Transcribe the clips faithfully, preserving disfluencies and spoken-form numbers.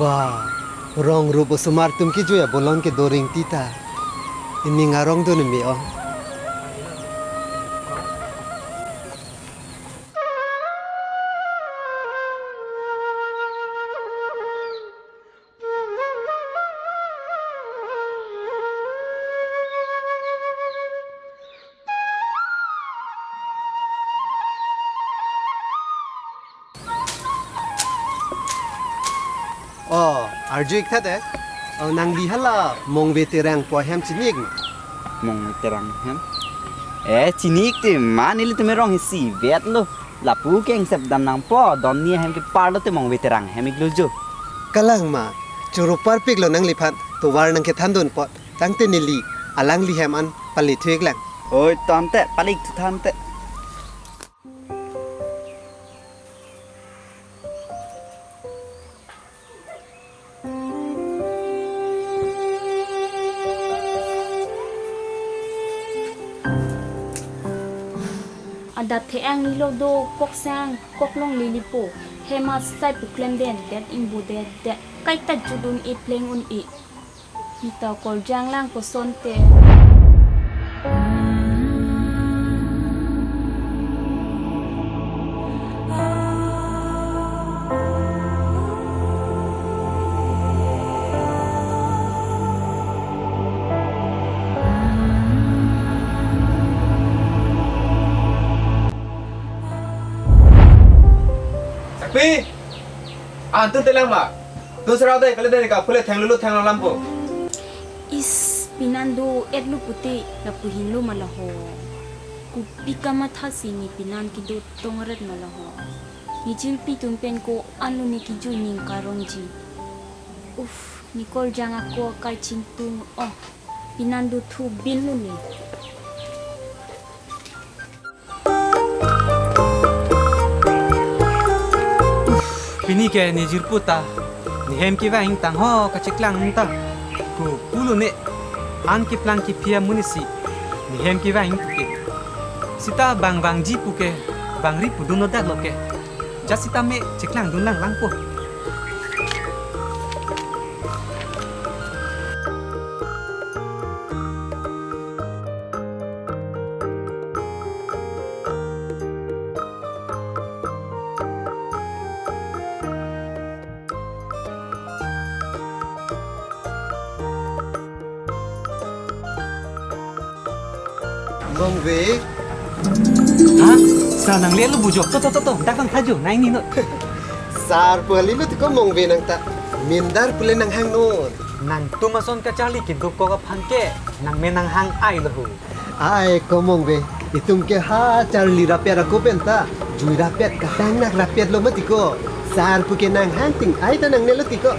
Wah, rong rup osomar atum kejui abolon kedo ring tita. Ining arong do nemi o. Oh, arju ik tha te. Oh, nangli hala Mongve Terang pu ahem chini ik ma? Mongve Terang hem? Eh, chini ik te ma, nelitum arong isivet lo. Lapu ke ingsep dam nangpo, don ni ahem kepar lote Mongve Terang hem iklo jo. Kalang ma, choro parpik lo nangliphan, tovar nangkethan dun apot, tangte neli alangli hem an pale thu ik lang. Oi, tante, pale thu tha tante. Adap the-ang nilo do, kok sang kok longle lipo. Hem asai pu klem den det ingbo det det. Kaita judun e pleng un e. Nita korjang lang koson te. Sakpi! Ah, tun telang ma. Tun serau dai, kali dai ka, pule thang lulu thang lampo. Is, pinan do et lu pute, lapu hin lu ma la ho. Kopi kamatha si ne pinan kedo tong ret ma la ho. Ne jirpi atum pen ko-an lo ne kejui ning karongji. Uf, ne korjang ako kachingtung, oh, pinan do thu bin lo ne. Pini ke ne jirpo ta, ne hem kevang tang ho kacheklang ta. Ko pulo ne, an keplang kephia munisi, ne hem kevang puke. Sita bang vangji puke, vangri pu dun nodak lo ke. Jat sita me cheklang dun lang langpo. Mongve. Ha? Sir nangle lo bujo. To, to, to, to. Dak bang thajo. Nai ni no. Sir pu kali lo tiko Mongve nang ta. Mindar pule nanghang non. Nangtum ason kacharli keduk kok aphan ke nangmen nanghang ai lo ho. Ai ko Mongve, itum ke ha charli rapet ako pen ta jui rapet katang nak rapet lo ma tiko. Sir pu ke nanghang ting ai ta nangne lo tiko.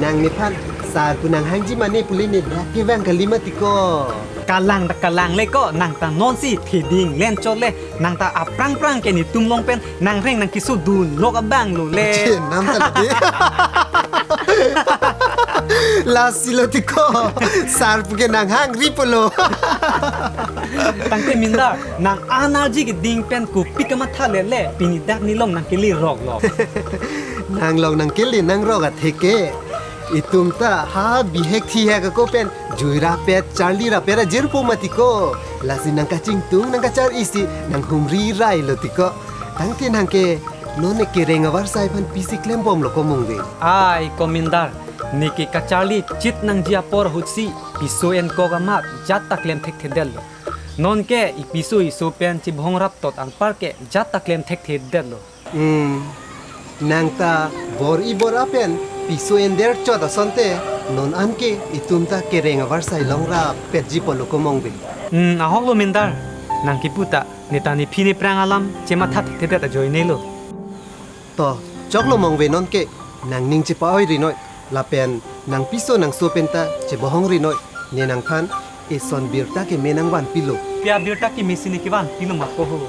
Nang nephan sir pu nanghangji mane pule ne dak kevang kali ma tiko. Kalang ta kalang le ko, nang ta nonsi theding len chot le, nang ta aphrang phrang ke netum along pen nangreng nangkeso dun lok abang lo le. Chin, nam ta lade. Lasi lo tiko. Sir pu ke nanghangri pulo. Tangte Mindar, nang anarji keding pen kopi kamatha le le, pini dak nelong nangkele rok lo. Nanglong nangkele nangrok atheke. Itum ta ha bihek thihek ako pen jui rapet, charli rapet ajirpo ma tiko. Lasi nang kachingtung, nang kachar isi, nanghumri rai lo tiko. Tangte nang ke, non ne kereng avarsai aphan pisi klembom lo ko Mongve. Ai ko Mindar, ne ke kacharli chit nangji apor ahut si, piso enkok amat, jat ta klem thekthedet lo. Non ke, ipiso iso pen chibhong rap tot anpar ke, jat ta klem thekthedet lo. Hmm. Nang ta bor-i bor-a pen piso ender chot asonte, non an ke itum ta kereng avarsai longrap petji pulo ko Mongve. Hmm, ahok lo Mindar, nang kipu ta, ne ta nephi nephrang alam chematha thekthedet ajoine lo. To, choklo Mongve non ke, nangning chepa-oi ri noi. Lapen nangpiso nangso pen ta chebohong ri noi, ne nangphan eson birta keme nangvanpilo. Pia birta keme si ne kevanpilo ma ko ho.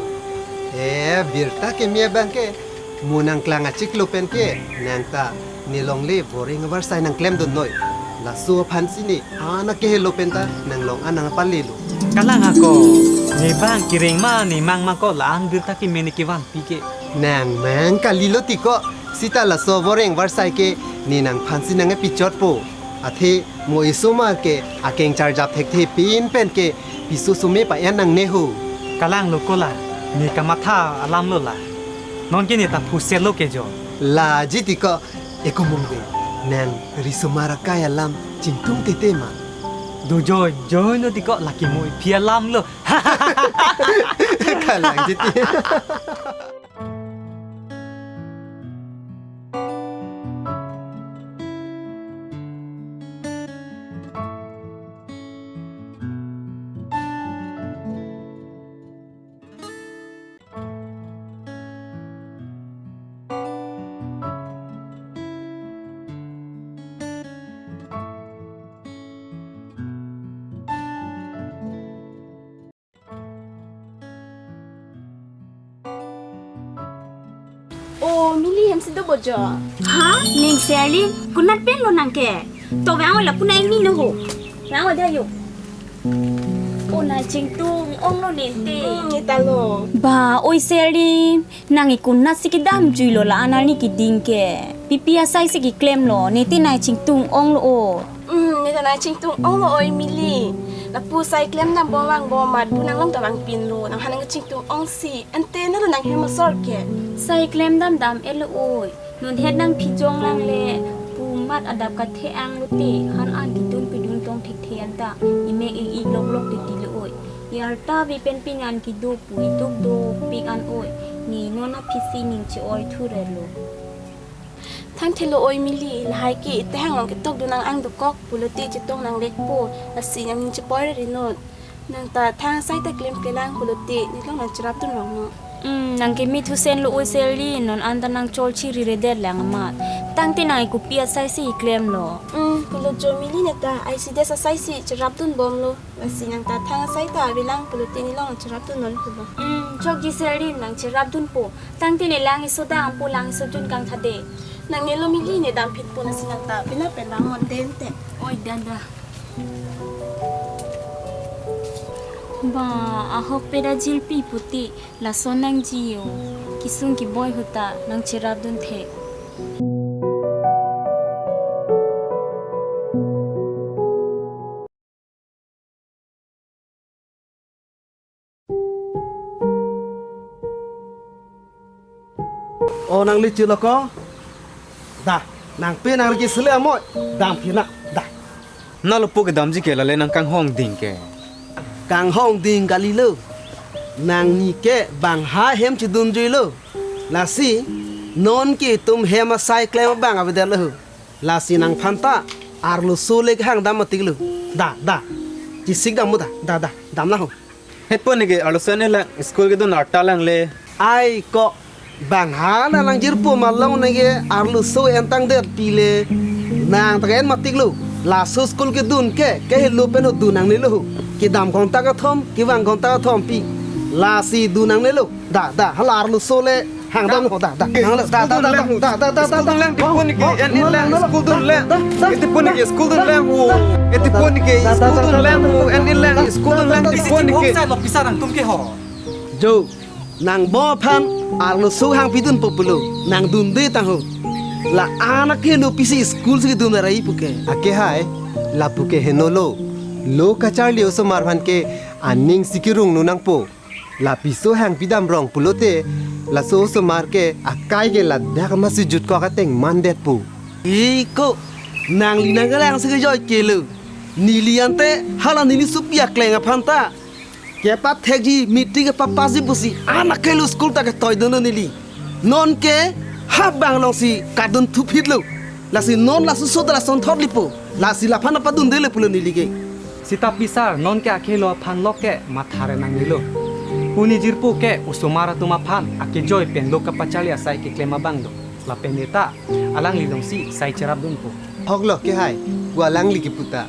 Eh, birta keme abang ke, mo nangklang achiklo pen ke, nang ta nelongle boreng avarsai nangklemdun noi. Laso aphan si ne, ana kehelo pen ta, nanglong an nangpalelo. Kalang ako, ne bang kereng ma, ne mang ma ko la-an birta keme ne kevan pi ke. Nang mang kalilo tiko, sita laso boreng avarsai ke Ne nangphansi nangkepichotpo. Athe mo osomar ke akeng charjap thekthe pin pen ke piso some pa-en nangne ho. Kalang lo ko la, ne kamatha alam lo la. Non ke ne ta phuset lo ke jo. La jiti ko ekomong de. Nang risomar akai alam chingtung tete ma. Do joi joi no ti ko laki mo iphi alam lo. Kalang jiti. O, Mili, hem si do bo jo. Ha? Ning Serlin, konat pen lo nang ke? To vang la puna ingni no ho. Vang da yo. O, nai chingtung ong lo ninte. Hmm, ita lo. Ba, oi Serlin, nang i konat si kedam jui lo la-an arni keding ke. Pipi asai si keklem lo, ninte nai chingtung ong lo o. Hmm, neta nai chingtung ong lo oi Mili. Lapu sai klem dam bom vang bom amat bu nang long ta vang pin lo. Nangphan nang chingtung ong si. Ante na lo nang hem asor ke. Sai klem dam dam-et lo oi. Non het nang phijong lang le. Pu mat adap kathe ang lo te. Han an kidun pidun tong thekthe anta. Imek ik ik lok lok titi lo oi. I arta vi pen ping an kedo pu iduk dopik an oi. Ne non aphi si ning che-oi thu rer lo. Thangthelo oi Mili, lahai ke ite hanglong ketok dun nang ang dokok pulote chetong nang lekpo, lasi nang ning chepoi ri non. Nang ta thang asai ta klemkle lang pulote, nelong nang cherap dun long no. Hmm, nang kemithusen lo oi Serlin, non anta nang chol chiri redet lang amat. Tangte nang i kopi asai si klem lo. Hmm, pulo jo Mili neta, ai si des asai si cherap dun bom lo. Lasi nang ta thang asai ta avelang pulote nelong nang cherap dun non pulo. Hmm, chokji Serlin nang cherap dunpo. Tangte ne lang iso dam po lang iso jun kangthade. Nang nelo Mili ne dam phitpo lasi nang ta pina pen vang mon den te. Oi dada. Ba, ahok peda jilpi puti lason nang jiyo. Kisung kiboi huta nang cherap dun the. O nangli chiloko. Da, nangpe nangri kesele amoi. Dam phina, da. Nalo po kedamji ke lale nang kanghong ding ke. Kanghong ding kalilo. Nangli ke bang ha hem chedun jui lo. Lasi, non ke itum hem asai klem abang avedet lo. Lasi nangphan ta arloso le kehang dam matik lo. Da, da. Chisik dam mo da, da, da. Dam na ho. Hetpo neke arloso ne lang school kedun arta lang le. Ai ko bang ha na lang jirpo malong neke arloso entang det pile. Nang ta en matik lo. Laso school kedun ke, kehelo pen ho dun nangne lo. Kedam ghonta kethom, kevang ghonta kethom pi. Lasi dun nangne lo. Da, da, hala arloso le hang dam ho, da, da. Hang le, da, da, da, da, da, da, da, da. School dun lang, da. School dun lang, tipon ke, en in lang, school dun lang. Da, da, da. Tipon ke, school dun lang, wo. Tipon ke, school dun lang, wo, en in lang, school dun lang, tipon ke. Sai lo pisa rang tum ke ho. Jo, nang bo aphan, arloso hangpidun po pulo, nang dunde tang ho. La anak ke no pisi school si dun rai puke. Ake hai, lapu ke heno lo. Lo kacharli osomar aphan ke aning si kerung nu nangpo. Lapiso hangpidam rong pulote, laso osomar ke akai ke ladak masi jutkok ateng mandetpo. Iko, nangli nangkelang si kejoi kelo. Neli ante, hala neli supi akleng aphan ta. Kepathekji, metric kepapassji pusi, anak kelo school ta ketoi dunlo neli. Non ke, ha bang along si kadun thuphit lo. Lasi non laso so ta lason thot lipo. Lasi laphan apa dunde le pulo neli ke. Sita pisar non ke akhelo aphan lok ke matha re nangnelo. Puni jirpo ke osomar atum aphan akejoi pen lo kapacharli asai keklem abang do. Lapen neta alangli along si sai cherap dunpo. Hok lo ke hai, pu alangli kepu ta.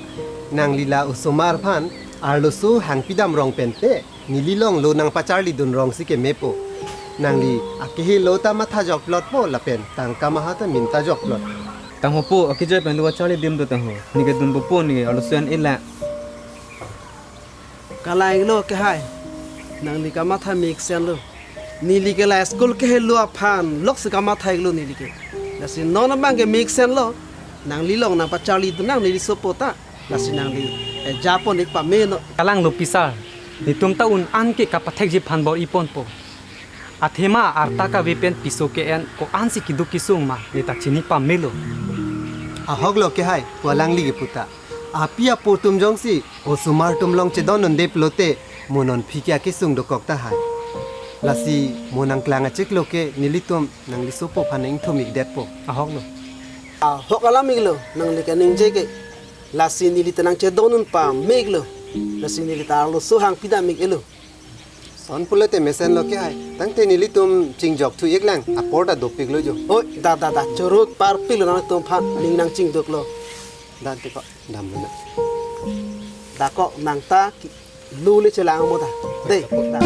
Nangli la osomar aphan arloso hangpidam rong pen te. Neli long lo nangpacharli dun rong si kemepo. Nangli akehelo ta matha jokplot po lapen tangka maha ta minta jokplot. Tang ho po, akejoi pen lo charli dim do tang ho. Neke dunpo po neke arloso en in lang. Kalang lo ke hai. Nangli kamatha mesen lo. Neli ke la school kehelo aphan lok si kamatha lo neli ke. Lasi non abang ke mesen lo. Nangli along nangpacharli dun nang neli sopo ta. Lasi nangli, eh, japon ik pame non. Kalang lo pisar. Netum ta un-an ke kapathekji aphan bor-iponpo. Athema arta kave pen piso ke-en ko-ansi keduk kesung ma neta chini pamelo. Ahok lo ke hai, pu alangli kepu ta. Api apo atum jongsi osomar atum along chedon un-e pulote mo non aphi ke akesung dokok ta hai. Lasi mo nangklang achiklo ke nelitum nangli sopo aphan nang-ingthum ikdetpo. Ahok lo. Ahok alam iklo, nangli kaningje ke. Lasi neli ta nangchedon un pame iklo. Lasi neli ta arloso hang pidam ik-elo. Lason pulote mesen lo ke hai. Tangte nelitum chingjok thu iklang. Apor ta dopiklo jo. Oi, da, da, da. Choro parpiklo nangtum aphan. Ning nangchingduklo. Da, te ko. Damlo na. Da ko nang ta ki-, lu le chelang mo da. Dei, da.